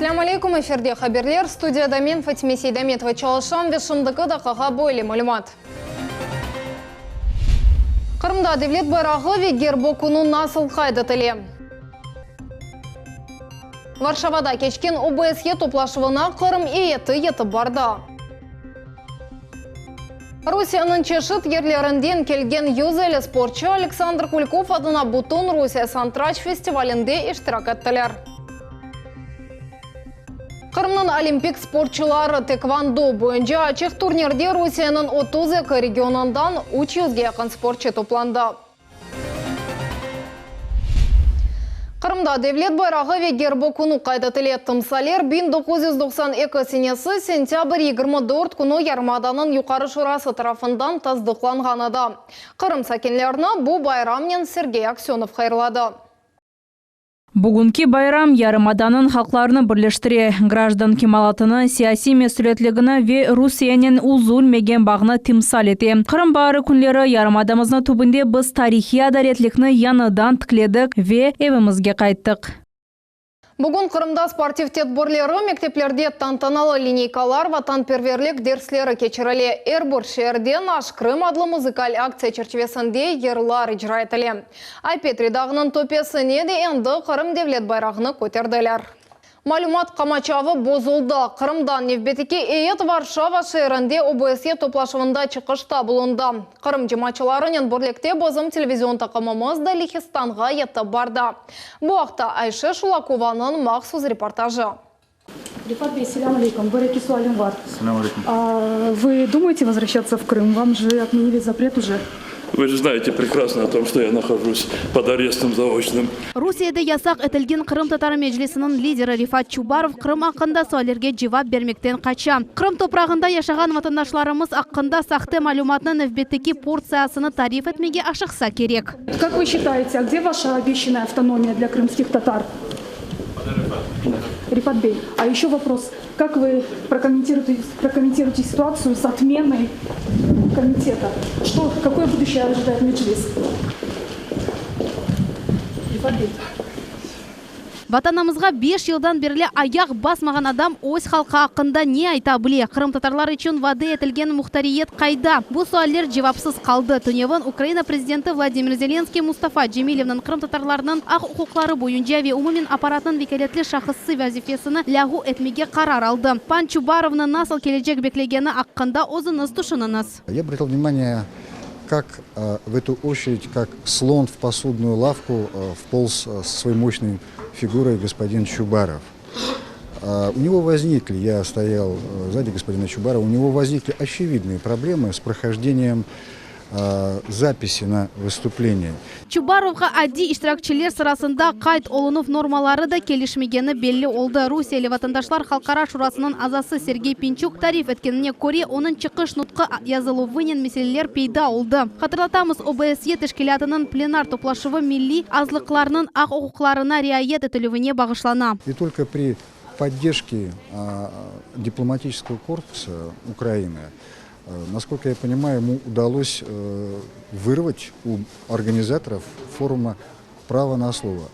Selâm aleyküm, efirde haberler, studiyada men, Fatime Seydametova çalışam ve şimdiki daqqağa böyle malümat. Qırımda devlet bayrağı ve gerbi künü nasıl qayd etile? Varşavada keçken OBSYE toplaşuvına Qırım eyeti yetip bardı. Rusiyeniñ çeşit yerlerinden kelgen 150 sportçu Aleksandr Kulkov adına Bütün Rusiye santraç festivalinde iştirak ettiler. Qırımnıñ olimpik sportçuları tekvando boyunca açıq turnirde Rusiyeniñ 32 regionından üç yüzge yaqın sportçu toplandı. Qırımda devlet bayrağı ve gerbi künü qayd etile. Timsaller 1992 senesi sentâbr 24 künü yarımadanıñ Yuqarı Şurası tarafından tasdıqlanğan edi. Qırım sakinlerini bu bayramnen Sergey Aksönov hayırladı. Bugünki bayram yarımadanıñ halqlarını birleştire, grajdan kemalatını, siyasiy mesüliyetligini ve Rusiyenen üzülmegen bağnı timsal ete. Qırım baari künleri yarımadamıznıñ tübünde biz tarihiy adaletlikni yañıdan tikledik ve evimizge qayttıq. Bugün Qırımda sportiv tedbirleri, mekteplerde tantanalı lineykalar, vatanperverlik dersleri keçirile. Er bir şeerde Naş Krım adlı muzıkal aktsiya çerçivesinde yırlar icra etile. Ay-Petri dağınıñ töpesine de endi Qırım devlet bayrağını köterdiler. Malümat qamaçavı bozuldı. Qırımdan nevbetteki eyet Varşava şeerinde OBSYE toplaşuvında çıqışta bulundı. Qırım cemaatçılarınen birlikte bizim televizion taqımımız da Lehistanğa yetip bardı. Bu aqta Ayşe Şulakovanıñ mahsus reportajı. Refat bey, selâm aleykum. Bir eki sualim var. Selâm aleykum. Вы думаете возвращаться в Крым? Вам же отменили запрет уже. Вы же знаете прекрасно о том, что я нахожусь под арестом заочным. Rusiyede yasaq etilgen Qırımtatar Meclisiniñ lideri Refat Çubarov Qırım aqqında suallerge cevap bermekten qaça. Qırım toprağında yaşağan vatandaşlarımız aqqında sahte malümatnıñ nevbetteki portsiyasını tarif etmege aşıqsa kerek. Kak vı şçitayete, a gde vaşa obeşçanaya avtonomiya dlâ krımskih tatar? Refat bey, a eşö vopros, kak vı prokommentiruyete situatsiyu s otmenoy komiteta? Çto, kakoye buduşçeye ojidayet Meclis? Refat bey. Vatanımızğa beş yıldan berli ayaq basmağan adam öz halqı aqqında ne ayta bile? Qırımtatarlar içün vade etilgen muhtariyet qayda? Bu sualler cevapsız qaldı. Tünevin Ukraina prezidenti Vladimir Zelenskiy Mustafa Cemilevniñ qırımtatarlarnıñ aq-uquqları boyunca ve umumen apparatnıñ vekâletli şahısı vazifesini lâğu etmege qarar aldı. Pan Çubarovnı nasıl kelecek beklegeni aqqında özüñiz tüşüniñiz. Ya obratil vnimaniye, kak v etu oçeredь, kak slon v posudnuyu lavku vpolz со svoey moşnoy figuroy gospodin Çubarov. U nego voznikli, ya stoyal szadi gospodina Çubarova, u nego voznikli oçevidnıye problemı s prohojdeniyem zapisi na vıstupleniye. Çubarovğa adiy iştirakçiler sırasında qayd olunuv normaları da kelişmegeni belli oldı. Rusiyeli vatandaşlar Halqara şurasınıñ azası Sergey Pinçük tarif etkenine köre, onıñ çıqış nutqı yazıluvınen meseleler peyda oldı. Hatırlatamız, OBSYE teşkilâtınıñ plenar toplaşuvı milliy azlıqlarnıñ aq-uquqlarına riayet etilüvine bağışlana. И только при поддержке дипломатического корпуса Украины Насколько я понимаю, ему удалось вырвать у организаторов форума право на слово.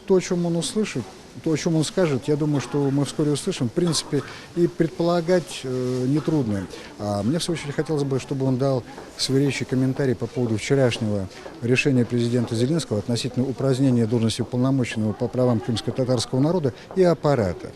То, о чем он услышит, то, о чем он скажет, я думаю, что мы вскоре услышим. В принципе, и предполагать нетрудно. А мне, в свою очередь, хотелось бы, чтобы он дал в своей речи комментарий по поводу вчерашнего решения президента Зеленского относительно упразднения должности уполномоченного по правам крымско-татарского народа и аппарата.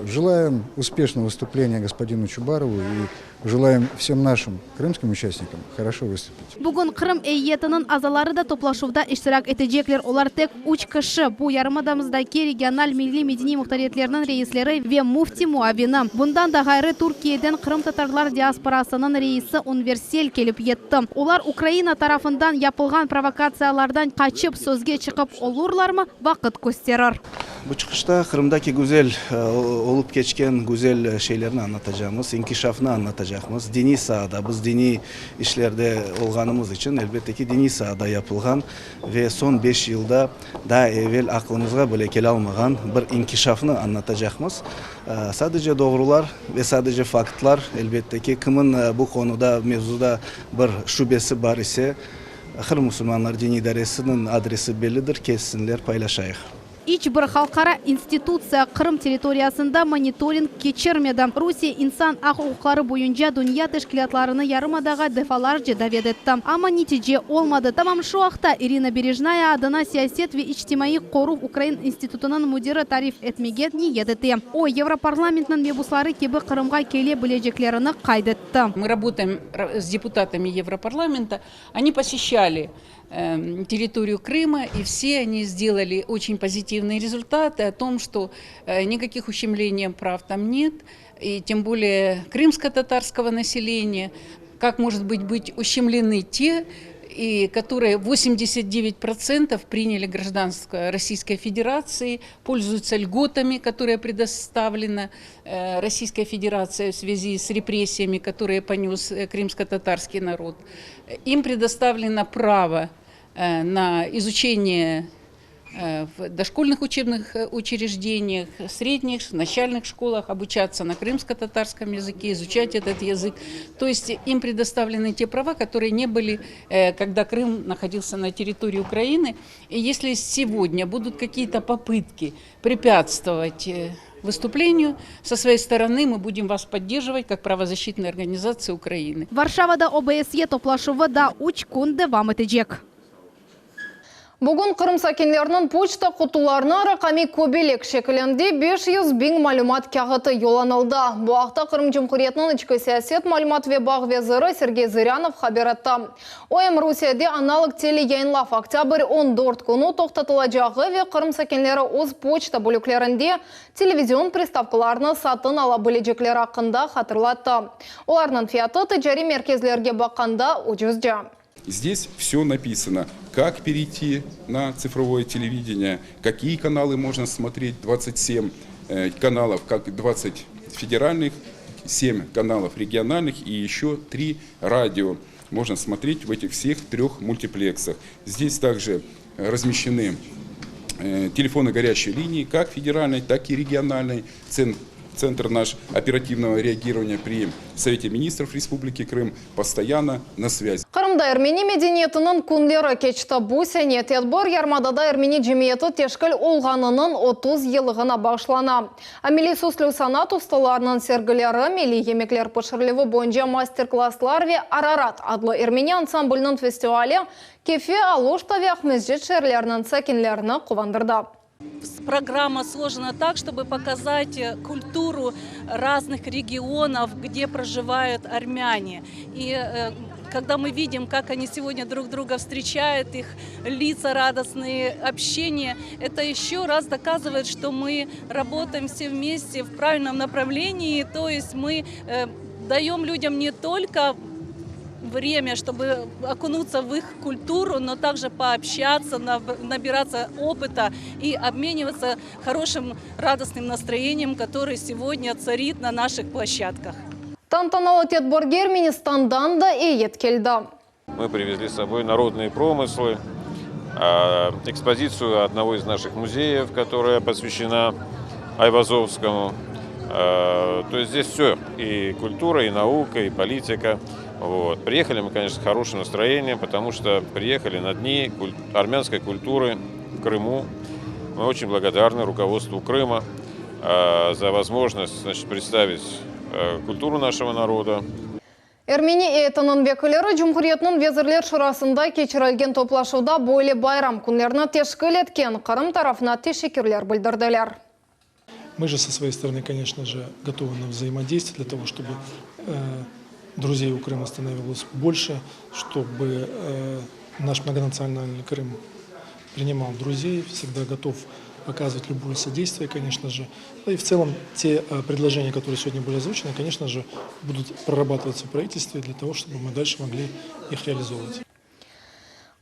Желаем успешного выступления господину Чубарову и желаем всем нашим крымским участникам хорошо выступить. Bugün Qırım eyyetiniñ azaları da toplaşuvda iştirak etecekler. Olar tek üç kişi, bu yarımadamızdaki regional milliy-medeniy muhtariyetlerniñ reisleri ve müfti muavini. Bundan da ğayrı, Türkiyeden qırımtatarlar diasporasınıñ reisi Ünver Sel kelip yetti. Olar Ukraina tarafından yapılğan provokatsiyalardan qaçıp sözge çıqıp olurlarmı, vaqıt kösterir. Bu çıqışta Qırımdaki güzel olıp keçken güzel şeylerni añlatacağımız, inkişafnı añlatacaqmız. Diniy saada, biz diniy işlerde olğanımız içün, elbette ki, diniy saada yapılğan ve soñ beş yılda daa evel aqlımızğa bile kelalmağan bir inkişafnı añlatacaqmız. Sadece doğrular ve sadece faktlar, elbette ki, kimin bu qonuda, mevzuda bir şübesi bar ise, Qırım musulmanları diniy idaresiniñ adresi bellidir, kelsinler, paylaşayıq. İç bir halqara institutsiya Qırım territoriyasında monitoring keçirmedi. Rusiye insan aq-uquqları boyunca dünya teşkilâtlarını yarımadağa defalarca davet etti, amma netice olmadı. Tamam şu aqta İrina Berejnaya adına siyaset ve içtimaiy qoruv ukrain institutınıñ müdiri tarif etmege niyet ete. O, Yevroparlamentniñ mebusları kibi Qırımğa kele bileceklerini qayd etti. Мы работаем с депутатами Европарламента, они посещали территорию Крыма, и все они сделали очень позитивные результаты о том, что никаких ущемлений прав там нет, и тем более крымско-татарского населения, как может быть быть ущемлены те, и которые 89% приняли гражданство Российской Федерации, пользуются льготами, которые предоставлены Российской Федерацией в связи с репрессиями, которые понес крымско-татарский народ. Им предоставлено право на изучение в дошкольных учебных учреждениях, средних, начальных школах, обучаться на крымско-татарском языке, изучать этот язык. То есть им предоставлены те права, которые не были, когда Крым находился на территории Украины. И если сегодня будут какие-то попытки препятствовать выступлению, со своей стороны мы будем вас поддерживать как правозащитная организация Украины. Varşavada OBSE toplaşuvı da üç kün devam etecek. Bugün Qırım sakinleriniñ poçta qutularına raqamiy köbelek şekilinde 500 biñ malümat kâğıtı yollanıldı. Bu aqta Qırım Cumhuriyetiniñ içki siyaset, malümat ve bağ veziri Sergey Zırânov haber etti. O, em Rusiyede analog teleyayınlav oktâbr 14 künü toqtatılacağı ve Qırım sakinleri öz poçta bölüklerinde televizion pristavkalarını satın ala bilecekleri aqqında hatırlattı. Olarnıñ fiyatı ticariy merkezlerge baqqanda ucuzca. Здесь все написано, как перейти на цифровое телевидение, какие каналы можно смотреть, 27 каналов, как 20 федеральных, 7 каналов региональных и еще 3 радио можно смотреть в этих всех трех мультиплексах. Здесь также размещены телефоны горячей линии, как федеральной, так и региональной. Центр наш оперативного реагирования при Совете министров Республики Крым постоянно на связи. Qırımda ermeni medeniyetiniñ künleri keçti. Bu sene tedbir yarımadada ermeni cemiyeti teşkil olğanınıñ 30 yıllığına bağışlana. Ameliy süslü sanat ustalarınıñ sergileri, milliy yemekler pişirilüvi boyunca master-klasslar ve Ararat adlı ermeni ansambliniñ festivali Kefe, Aluşta ve Aqmescit şeerleriniñ sakinlerini quvandırdı. Программа сложена так, чтобы показать культуру разных регионов, где проживают армяне. И когда мы видим, как они сегодня друг друга встречают, их лица радостные, общение, это еще раз доказывает, что мы работаем все вместе в правильном направлении, то есть мы даем людям не только время, чтобы окунуться в их культуру, но также пообщаться, набираться опыта и обмениваться хорошим, радостным настроением, которое сегодня царит на наших площадках. Tantanalı tedbirge Ermenistandan da eyyet keldi. Мы привезли с собой народные промыслы, экспозицию одного из наших музеев, которая посвящена Айвазовскому. То есть здесь все, и культура, и наука, и политика. Вот. Приехали мы, конечно, с хорошим настроением, потому что приехали на дни армянской культуры в Крыму. Мы очень благодарны руководству Крыма за возможность, значит, представить культуру нашего народа. Ermeni eyyetiniñ vekilleri Cumhuriyetniñ Vezirler Şurasında keçirilgen toplaşuvda böyle bayram künlerini teşkil etken Qırım tarafına teşekkürler bildirdiler. Мы же со своей стороны, конечно же, готовы на взаимодействие для того, чтобы друзей у Крыма становилось больше, чтобы наш многонациональный Крым принимал друзей, всегда готов оказывать любое содействие, конечно же. Ну и в целом те предложения, которые сегодня были озвучены, конечно же, будут прорабатываться в правительстве для того, чтобы мы дальше могли их реализовывать.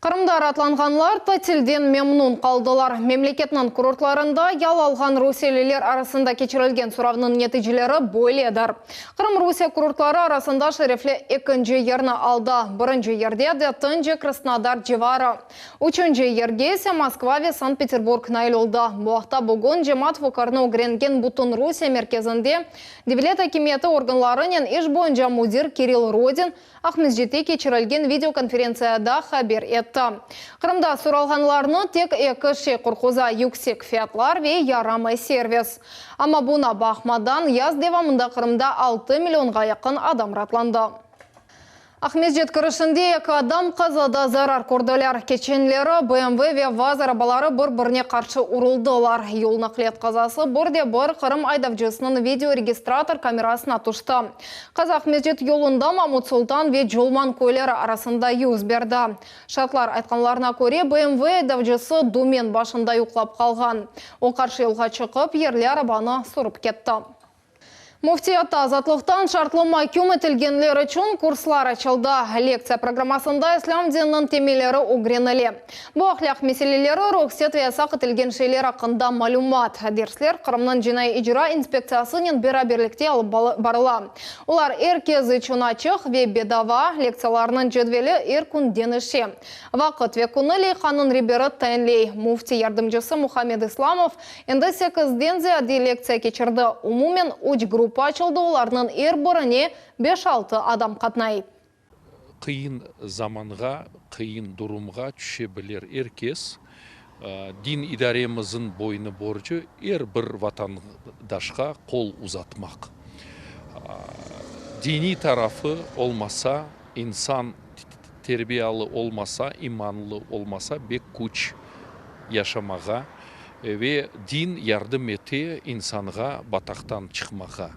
Qırımda raatlanğanlar tatilden memnün qaldılar. Memleketniñ kurortlarında yal alğan rusiyeliler arasında keçirilgen soravnıñ neticeleri böyledir. Qırım Rusiye kurortları arasında şerefli ekinci yerni aldı. Birinci yerde adetince Krasnodar civarı. Üçünci yerge ise Moskva ve Sankt-Peterburg nail oldı. Bu aqta bugün cemaat fikrini ögrengen Bütünrusiye merkezinde devlet akimiyeti organlarınen iş boyunca müdir Kirill Rodin Aqmescitte keçirilgen videokonferentsiyada haber etti. etti. Qırımda soralğanlarnı tek eki şey qorquza, yüksek fiyatlar ve yaramay servis. Amma buña baqmadan, yaz devamında Qırımda altı millionğa yaqın adam ratlandı. Aqmescit kirişinde eki adam qazada zarar kördiler. Keçenleri BMW ve VAZ arabaları bir-birine qarşı uruldılar. Yol naqliyat qazası bir de bir Qırım aydavcısınıñ videoregistrator kamerasına tüşti. Qaza Aqmescit yolunda Mamut Sultan ve Colman köyleri arasında yüz berdi. Şaatlar aytqanlarına köre, BMW aydavcısı dümen başında yuqlap qalğan. O, qarşı yolğa çıqıp, yerli arabanı sürip ketti. Müftiyatta azatlıqtan şartlı maküm etilgenler içün kurslar açıldı. Lektsiya programmasında İslâm dininiñ temelleri ögrenile. Bu ahlâq meseleleri, ruhset ve yasaq etilgen şeyler aqqında malümat. Dersler Qırımnıñ Cinaiy icra inspektsiyasınen beraberlikte alıp barıla. Olar er kez içün açıq ve bedava. Lektsiyalarnıñ cedveli er kün deñişe. Vaqıt ve künü leyhanıñ reberi tayinley. Müfti yardımcısı Muhammed İslamov Endi sekizden ziyade lektsiya keçirdi. Umumen üç gruppa açıldı, olarnıñ er birine beş-altı adam qatnay. Qıyın zamanğa, qıyın durumğa tüşe bilir er kes. Din idaremizin boynu-borcu er bir vatandaşqa qol uzatmaq. Diniy tarafı olmasa, insan terbiyalı olmasa, imanlı olmasa bek küç yaşamağa ve din yardım ete insanğa bataqtan çıqmağa.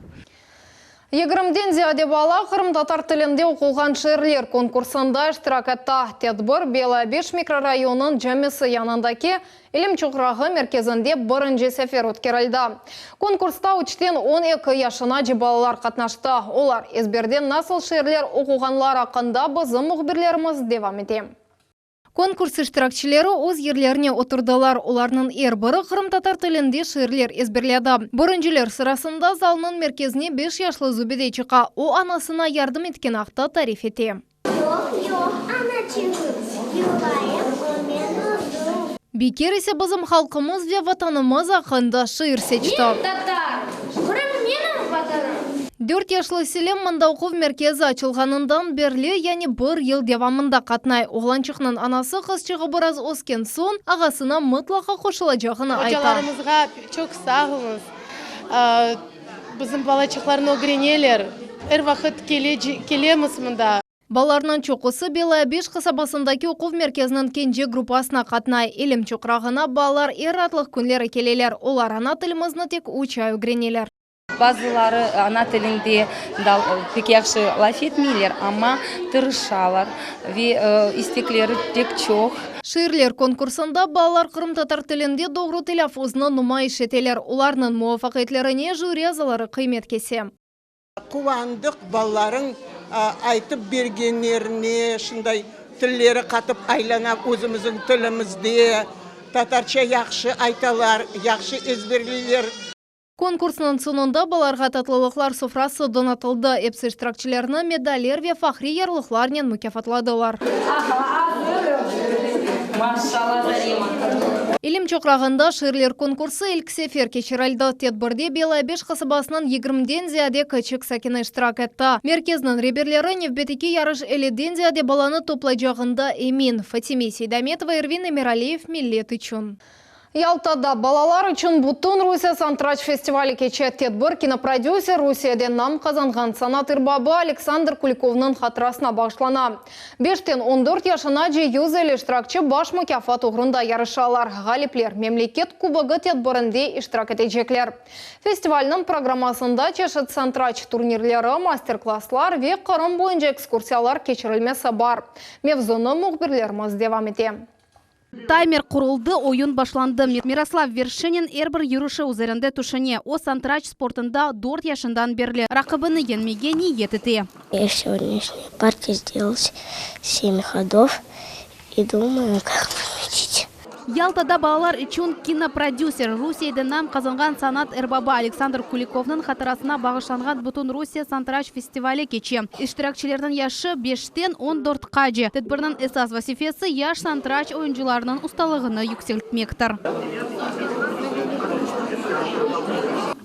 Yigirmiden ziyade bala qırımtatar tilinde oqulğan şiirler konkursında iştirak etti. Tedbir Belaya Beş mikrorayonınıñ camisi yanındaki İlim çoqrağı merkezinde birinci sefer ötkerildi. Konkursta üçten 12 yaşınace balalar qatnaştı. Olar ezberden nasıl şiirler oquğanları aqqında bizim mühbirlerimiz devam ete. Konkurs iştirakçileri öz yerlerine oturdılar. Olarnıñ er biri qırımtatar tilinde şiirler ezberledi. Birinciler sırasında zalnıñ merkezine beş yaşlı Zubide çıqa. O, anasına yardım etken aqta tarif ete. Yoq, yoq, anaçığım, yulayım, o men özüm. Bekir ise bizim halqımız ve Vatanımız aqqında şiir seçti. Men tatar, Qırım menim Vatanım. Dört yaşlı Selim mında oquv merkezi açılğanından berli, yani bir yıl devamında qatnay. Oğlançıqnıñ anası qızçığı biraz ösken soñ, ağasına mıtlaqa qoşulacağını ayta. Ocalarımızğa çoq sağ oluñız. Bizim balaçıqlarnı ögreneler. Er vaqıt kelemiz mında. Balalarnıñ çoqusı Belaya Beş qasabasındaki oquv merkeziniñ kence gruppasına qatnay. İlim çoqrağına balalar er raatlıq künleri keleler. Olar ana tilimizni tek üç ay ögreneler. Bazıları ana tilinde pek yahşı laf etmeyler, amma tırışalar ve istekleri pek çoq. Şiirler konkursında balalar qırımtatar tilinde doğru telâffuznı numayış eteler. Olarnıñ muvafaqiyetlerine jüri azaları qıymet kese. Quvandıq balalarıñ aytıp bergenlerine, şunday tilleri qatıp aylana özümizin tilimizde, tatarça yahşı aytalar, yahşı ezberleyler. Konkursnıñ soñunda balalarğa tatlılıqlar sofrası donatıldı, episi iştirakçilerni medaller ve fahriy yarlıqlarnen mukâfatladılar. İlim çoqrağında şiirler konkursı ilk sefer keçirildi. Tedbirde Belaya Beş qasabasınıñ yigirmiden ziyade kiçik sakini iştirak etti. Merkezniñ reberleri nevbetteki yarış elliden ziyade balanı toplaycağında emin. Fatime Seydametova, Ervin Emiraliyev, Millet içün. Yaltada balalar içün Bütün Rusiye santıraç festivali keçe. Tedbir kinoprodüser, Rusiyede nam qazanğan sanat erbabı Aleksandr Kulikovnıñ hatırasına bağışlana. Beşten on dört yaşınace 150 iştirakçi baş mukâfat oğrunda yarışalar. Ğalipler Memleket kubogı tedbirinde iştirak etecekler. Festivalniñ programmasında çeşit santıraç turnirleri, master-klasslar ve Qırım boyunca ekskursiyalar keçirilmesi bar. Mevzunı mühbirlerimiz devam ete. Taymer quruldı, oyun başlandı. Miroslav Verşinin er bir yürüşi üzerinde tüşüne. O, santıraç sportında dört yaşından berli raqibini yeñmege niyet ete. Ya в сегодняшней партии сделал семь ходов и думаю, как победить. Yaltada balalar içün kinoprodüser, Rusiyede nam qazanğan sanat erbabı Aleksandr Kulikovnıñ hatırasına bağışlanğan Bütünrusiye santıraç festivali keçe. İştirakçilerniñ yaşı beşten on dörtqace. Tedbirniñ esas vazifesi, yaş santıraç oyuncılarınıñ ustalığını yükseltmektir.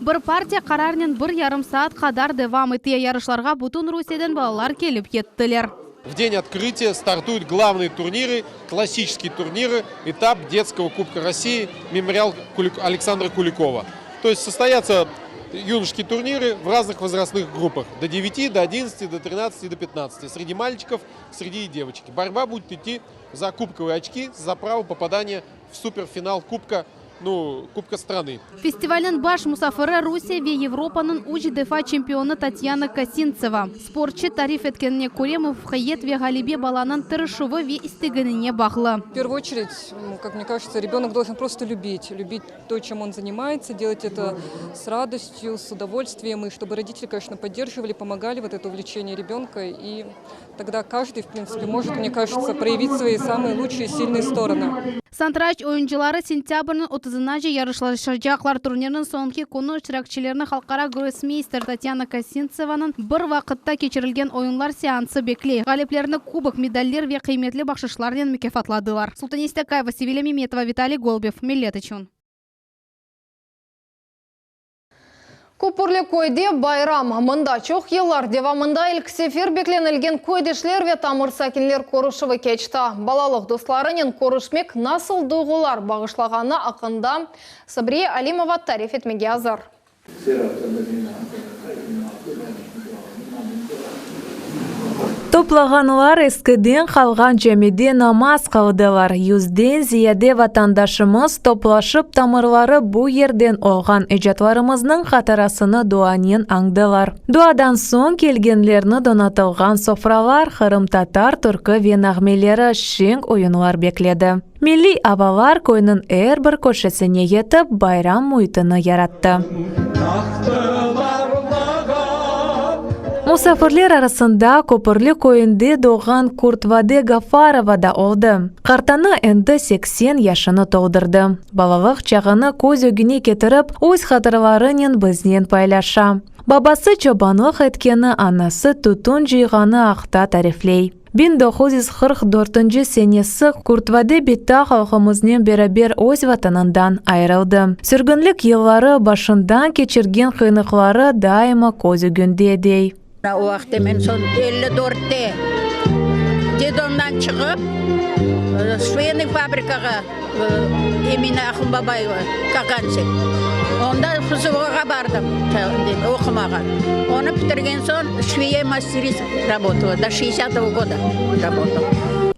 Bir partiya qararnen bir yarım saat qadar devam ete. Yarışlarğa bütün Rusiyeden balalar kelip yettiler. В день открытия стартуют главные турниры, классические турниры, этап детского Кубка России, мемориал Александра Куликова. То есть состоятся юношеские турниры в разных возрастных группах. До 9, до 11, до 13, до 15. Среди мальчиков, среди девочек. Борьба будет идти за кубковые очки, за право попадания в суперфинал Кубка ну, Кубка страны. Festivalniñ baş musafiri Rusiye ve Avropanıñ üç defa çempionı Tatyana Kosintseva. Sportçı tarif etkenine köre, muvafaqiyet ve ğalebe balanıñ tırışuvı ve istegine bağlı. В первую очередь, как мне кажется, ребенок должен просто любить, любить то, чем он занимается, делать это с радостью, с удовольствием, и чтобы родители, конечно, поддерживали, помогали вот это увлечение ребенка, и тогда каждый, в принципе, может, мне кажется, проявить свои самые лучшие сильные стороны. Santıraç oyuncıları sentâbrniñ otuzınace yarışlaşacaqlar. Turnirniñ soñki künü iştirakçilerni halqara grossmeyster Tatyana Kosintsevanıñ bir vaqıtta keçirilgen oyunlar seansı bekley. Ğaliplerni kubok, medaller ve qıymetli bahşışlarnen mukâfatladılar. Sultane Stakayeva, Sevilâ Memetova, Vitaliy Golubev, Millet içün. Köpürli köyde bayram. Mında çoq yıllar devamında ilk sefer beklenilgen köydeşler ve tamır sakinler körüşüvi keçti. Balalıq dostlarınen körüşmek nasıl duyğular bağışlağanı aqqında Sabriye Alimova tarif etmege azır. Toplağanlar eskiden qalğan camide namaz qıldılar. Yüzden ziyade vatandaşımız toplaşıp tamırları bu yerden olğan ecatlarımıznıñ hatırasını duanen añdılar. Duadan soñ kelgenlerni donatılğan sofralar, qırımtatar türkü ve nağmeleri, şeñ oyunlar bekledi. Milliy avalar köyniñ er bir köşesine yetip, bayram müitini yarattı. Musafirler arasında Köpürli köyünde doğğan Kurtvade Gafarova da oldı. Qartana endi 80 yaşını toldurdı. Balalıq çağını köz ögüne ketirip, öz hatıralarınen biznen paylaşa. Babası çobanlıq etkeni, anası tütün cıyğanı aqta tarifley. 1944 senesi Kurtvade bitta halqımıznen beraber öz vatanından ayırıldı. Sürgünlik yılları başından keçirgen qıyınlıqları daima köz ögünde, dey. O vaqıtta men soñ 54-te detdomdan çıqıp, şveynıy fabrikağa Emine Ahunbabayeva, Kakansek, onda FSOğa bardım oqumağa. Onı bitirgen soñ şveye masterist rabotala, do şestdesâtogo goda rabotala.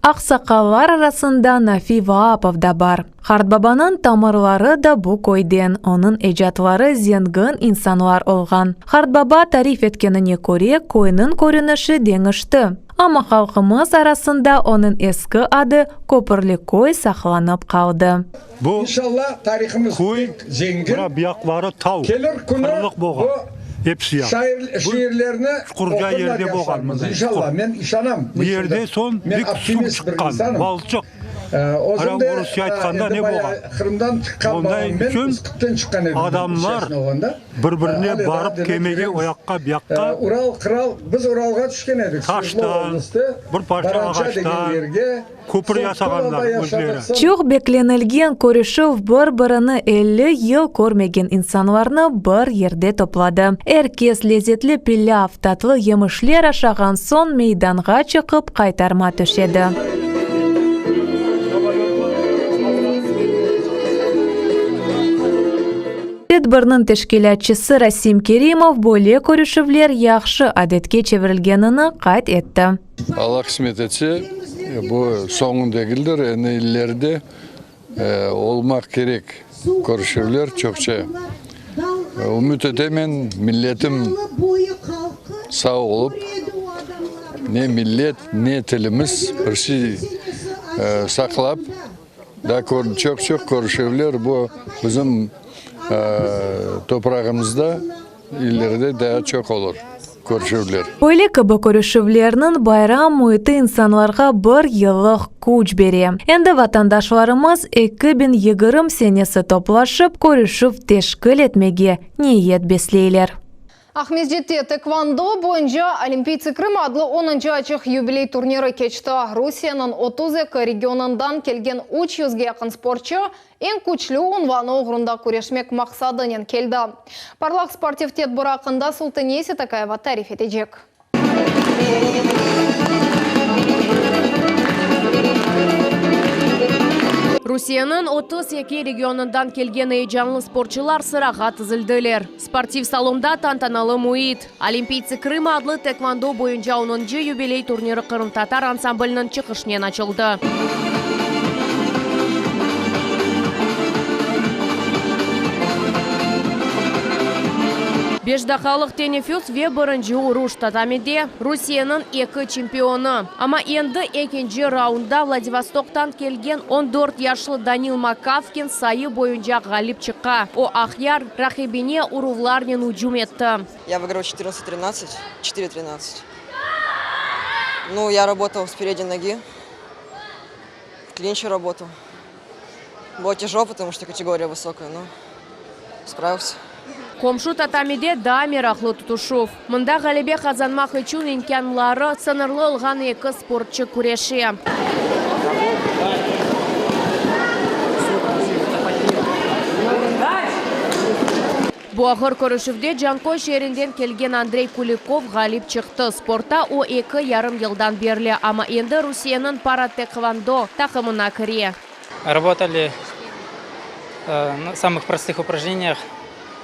Aqsaqallar arasında Nafi Vaapov da bar. Qartbabanıñ tamırları da bu köyden, onıñ ecatları zengin insanlar olğan. Qartbaba tarif etkenine köre, köyniñ körünişi deñişti. Amma halqımız arasında onıñ eski adı Köpürli köy saqlanıp qaldı. Bu köy mına buyaqları tav, qırlıq bolğan, episi yaq. Bu çuqurca yerde bolğan mınday çuqur. Bu yerde soñ bek suv çıqqan, balçıq. Ana orusça aytqanda ne bolğan? Onday içün adamlar bir-birine barıp kelmege o yaqqa, bu yaqqa taştan, bir parça ağaçtan köpür yasağanlar özleri. Çoq beklenilgen körüşüv bir-birini 50 yıl körmegen insanlarnı bir yerde topladı. Er kes lezetli pilâv, tatlı yemişler aşağan soñ meydanğa çıqıp qaytarma töşedi. Tedbirniñ teşkilâtçısı Rasim Kerimov böyle körüşüvler yahşı adetke çevirilgenini qayd etti. Alla qısmet etse, bu soñu degildir, endi ileride olmaq kerek körüşüvler çoqça. Ümüt etemen, milletim sağ olıp, ne millet, ne tilimiz bir şey saqlap, daa çoq-çoq körüşüvler bu bizim toprağımızda ileride daa çoq olur körüşüvler. Böyle kibi körüşüvlerniñ bayram müiti insanlarğa bir yıllıq küç bere. Endi vatandaşlarımız 2020 senesi toplaşıp, körüşüv teşkil etmege niyet besleyler. Aqmescitte tekvando boyunca Olimpiytsı Krıma adlı onuncı açıq yubiley turniri keçti. Rusiyeniñ 32 regionından kelgen üç yüzge yaqın sportçu eñ küçlü unvanı oğrunda küreşmek maqsadınen keldi. Parlaq sportiv tedbiri aqqında Sultaniye Setakayeva tarif etecek. Rusiyeniñ 32 regionından kelgen eyecanlı sportçılar sırağa tizildiler. Sportiv salonda tantanalı müit. Olimpiytsı Krıma adlı tekvando boyunca onuncı yubiley turniri qırımtatar ansambliniñ çıqışınen açıldı. Beş daqqalıq teneffüs ve birinci uruş tatamide Rusiyeniñ eki çempionı. Amma endi ekinci raundda Vladivostoktan kelgen 14 yaşlı Danil Makavkin sayı boyunca ğalip çıqa. O, Aqyar raqibine uruvlarnen ücüm etti. Ya выиграл 14-13, 4-13. Ну, я работал с передней ноги, в клинче работал. Было тяжело, потому что категория высокая, но справился. Qomşu tatamide daa meraqlı tutuşuv. Mında ğalebe qazanmaq içün imkânları sıñırlı olğan eki sportçı küreşe. Bu ağır körüşüvde Canköy şeerinden kelgen Andrey Kulikov ğalip çıqtı. Sportta o eki yarım yıldan berli, amma endi Rusiyeniñ paratekvando taqımına kire. Работали на самых простых упражнениях,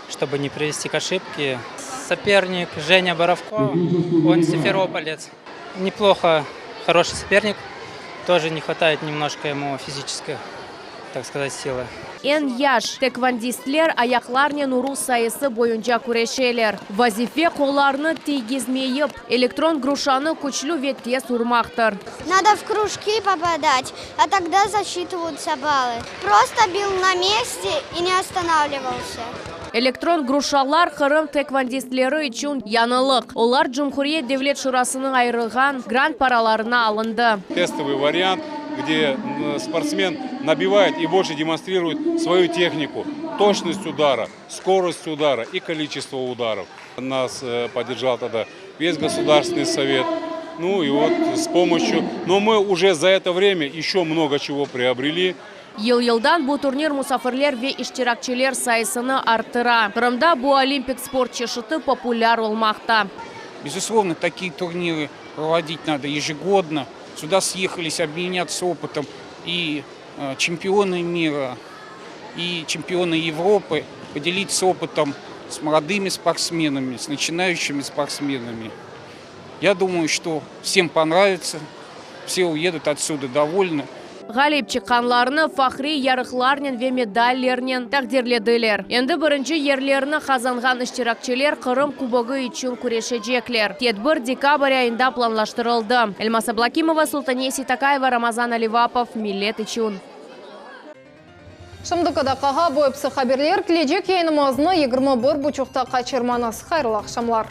чтобы не привести к ошибке. Соперник Женя Боровко, он симферополец. Неплохо, хороший соперник. Тоже не хватает немножко ему физической, так сказать, силы. Eñ yaş tekvandistler ayaqlarnen uruv sayısı boyunca küreşeler. Vazife, qollarnı tiygizmeyip, elektron gruşanı küçlü ve tez urmaqtır. Nado v krujki popadat, a togda zasçitıvayutsya ballı. Prosto bil na meste i ne ostanavlivalsya. Elektron gruşalar Qırım tekvandistleri içün yañılıq. Olar Cumhuriyet Devlet Şurasınıñ ayırğan grant paralarına alındı. Testovıy variant, gde sportsmen nabivayet i bolşe demonstriruet svoyu tehniku, toçnost udara, skorost udara i koliçestvo udarov. Nas podderjal togda ves Gosudarstvennyy sovet. Nu i vot s pomoşçyu, no mı uje za eto vremya eşço mnogo çego priobreli. Yıl-yıldan bu turnir musafirler ve iştirakçiler sayısını arttıra. Qırımda bu olimpik sport çeşiti populâr olmaqta. Безусловно, такие турниры проводить надо ежегодно. Сюда съехались обменяться опытом и чемпионы мира, и чемпионы Европы, поделиться опытом с молодыми спортсменами, с начинающими спортсменами. Я думаю, что всем понравится, все уедут отсюда довольны. Ğalip çıqqanlarnı fahriy yarıqlarnen ve medallernen taqdirlediler. Endi birinci yerlerni qazanğan iştirakçiler Qırım kubogı içün küreşecekler. Tedbir dekabr ayında planlaştırıldı. Elmaz Ablâkimova, Sultaniye Seytakayeva, Ramazan Alivapov, Millet içün. Şimdiki daqqağa bu episi haberler. Kelecek yayınımıznı 21 buçuqta qaçırmañız. Hayırlı aqşamlar.